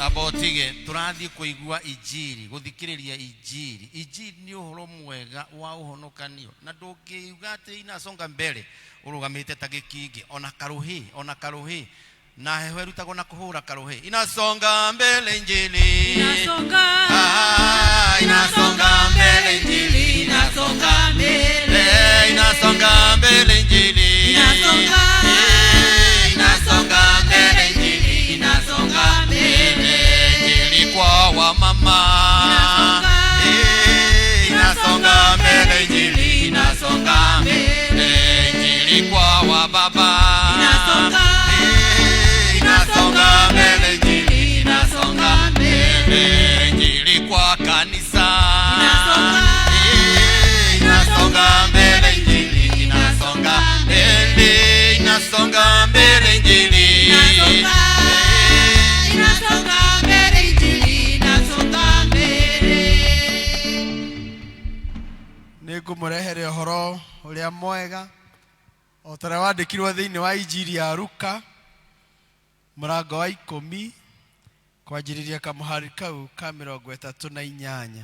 Amba ũtige, tũrathiĩ kũigua injiri, gũthikĩrĩria injiri. Injiri nĩ ũhoro mwega wa ũhonokanio, na ndũngĩuga atĩ inasonga mbere ũrũgamĩte ta gĩkingĩ, ona karũhĩ, ona karũhĩ, na heho ĩrutagwo na kũhũra karũhĩ. Inasonga mbele injili. Inasonga. Ah, inasonga mbele injili. Inasonga mbele. Eh, inasonga mbele injili. Inasonga. Eh, inasonga mbele injili. Inasonga mbele. Injili kwa wamama. Inasonga. Eh, inasonga mbele injili. Inasonga mbele. Eh, injili kwa wababa. Inasonga. Eh, inasonga mbele injili. Inasonga mbele. Eh, injili kwa kanisa. Inasonga. Eh, inasonga mbele injili. Inasonga mbele. Inasonga mbele injili. Inasonga. Inasonga mbele injili. Inasonga mbele. Nĩ ngũmũrehere ũhoro ũrĩa mwega o ta ũrĩa wandĩkirwo thĩinĩ wa Injiri ya Luka mũrango wa 10 kwanjĩrĩria kamũhari kau ka 38.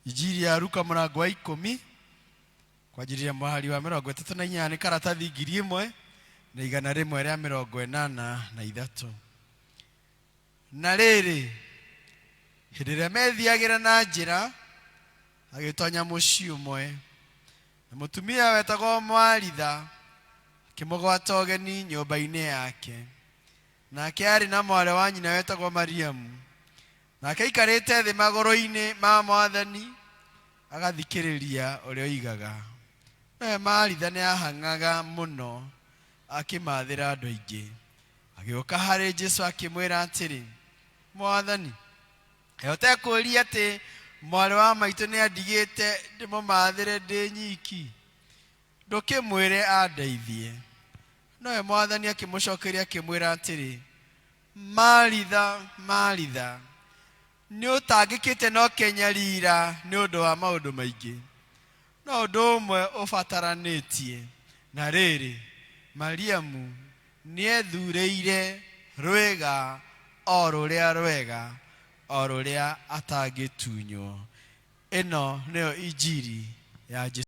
Injiri ya Luka mũrango wa 10 kwanjĩrĩria mũhari wa 38, nĩ karatathi 1183. Na rĩrĩ, hĩndĩ ĩrĩa methiagĩra na njĩra, agĩtonya mũciĩ ũmwe, na mũtumia wetagwo Maritha akĩmũgwata ũgeni nyũmba-inĩ yake. Nake aarĩ na mwarĩ wa nyina wetagwo Mariamu. Nake aikarĩte thĩ magũrũ-inĩ ma Mwathani agathikĩrĩria ũrĩa oigaga. Nowe Maritha nĩ ahang'aga mũno akĩmathĩra andũ aingĩ. Agĩũka harĩ Jesu akĩmwĩra atĩrĩ, Mwathani, kaĩ ũtekũũria atĩ mwarĩ wa maitũ nĩ andigĩte ndĩmũmathĩre ndĩ nyiki? Ndũkĩmwĩre andeithie. Nowe Mwathani akĩmũcokeria akĩmwĩra atĩrĩ, Maritha, Maritha, nĩ ũtangĩkĩte na ũkenyarira nĩ ũndũ wa maũndũ maingĩ, no ũndũ ũmwe ũbataranĩtie. Na rĩrĩ, Mariamu nĩethurĩire rwĩga o rũrĩa rwega, o rũrĩa atangĩtunywo. Ĩno nĩyo injiri ya Jesu.